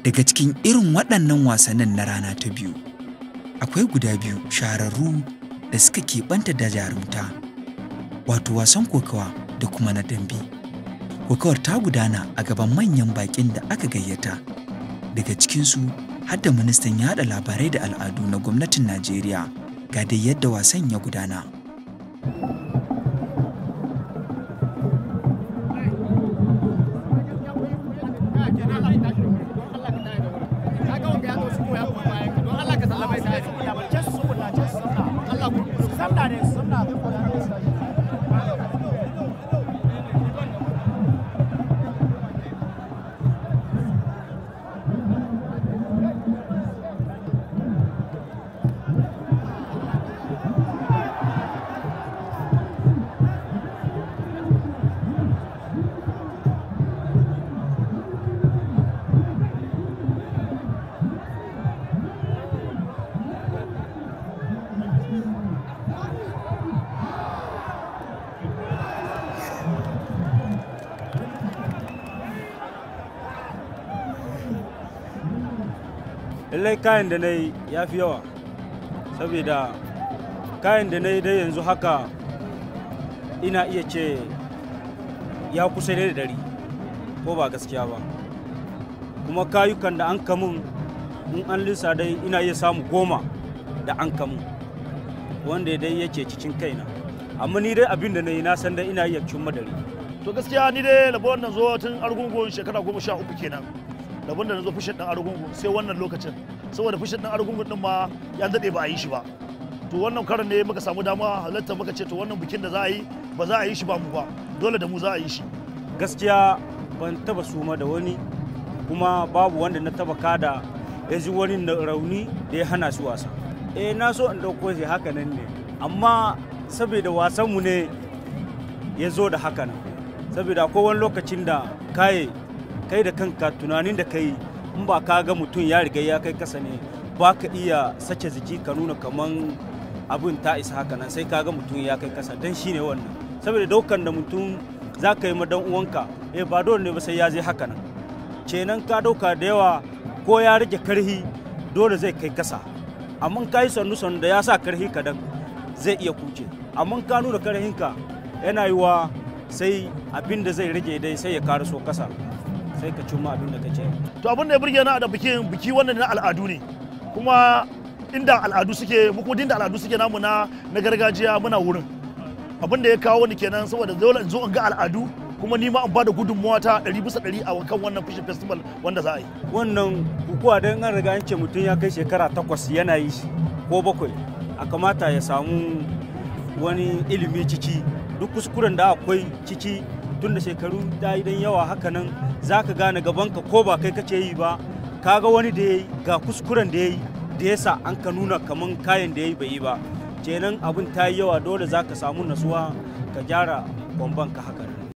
Daga cikin irin waɗannan wasannin na rana ta biyu, akwai guda biyu shahararru da suka keɓanta da jarumta, wato wasan kokawa da kuma na dambe. Kokawar ta gudana a gaban manyan baƙin da aka gayyata, daga cikinsu har da ministan yaɗa labarai da al'adu na gwamnatin Najeriya. Ga dai yadda wasan ya gudana. Lallai kayan da na yi ya fi yawa, saboda kayan da na yi dai yanzu haka ina iya ce ya kusa dai da 100, ko ba gaskiya ba. Kuma kayukan da an kamun in an lissa dai ina iya samu 10 da an kamun wanda dai yake cikin kaina. Amma ni dai abin da na yi na san dai ina iya cimma 100. To gaskiya ni dai labo wannan zo tun Argungun shekara 13 kenan. Labon da na zo fushin ɗan Argungun sai wannan lokacin, saboda fushin ɗan Argungun ɗin ma ya daɗe ba a yi shi ba. To wannan karan ne muka samu dama halatta muka ce to wannan bikin da za a yi ba za a yi shi ba mu ba, dole da mu za a yi shi. Gaskiya ban taba suma da wani, kuma babu wanda na taba kada ya ji wani rauni da ya hana shi wasa. Eh, na so in ɗauko shi haka nan ne, amma saboda wasanmu ne ya zo da haka nan. Saboda akwai wani lokacin da kai da kanka tunanin da kai in ba ka ga mutum ya riga ya kai kasa ne ba ka iya sace jiki ka nuna kaman abin ta isa haka nan, sai ka ga mutum ya kai kasa. Dan shine wannan, saboda daukan da mutum za ka yi ma dan uwanka ba dole ne ba sai ya je haka nan. Kenan ka dauka da yawa ko ya rage karhi dole zai kai kasa, amma ka yi sannu sannu da ya sa karhi kadan zai iya kuce. Amma ka nuna karhinka yana yiwa sai abin da zai rage dai sai ya karaso kasa, sai ka cimma abin da kace. To abin da ya burge na da bikin biki wannan na al'adu ne, kuma inda al'adu suke mu kuma dinda al'adu suke namu na gargajiya muna wurin. Abin da ya kawo ni kenan, saboda dole in zo in ga al'adu kuma ni ma in bada gudunmuwa ta 100% a kan wannan fishing festival wanda za a yi. Wannan kukuwa dan an riga an ce mutum ya kai shekara 8 yana yi shi ko 7, a kamata ya samu wani ilimi ciki. Duk kuskuren da akwai ciki tun da shekaru ta yi dan yawa haka nan za ka gane gabanka ko ba kai kace yi ba, ka ga wani da ya yi ga kuskuren da ya yi da ya sa an ka nuna kaman kayan da ya yi bai yi ba. Kenan abin ta yi yawa, dole za ka samu nasuwa ka gyara kwamban ka haka.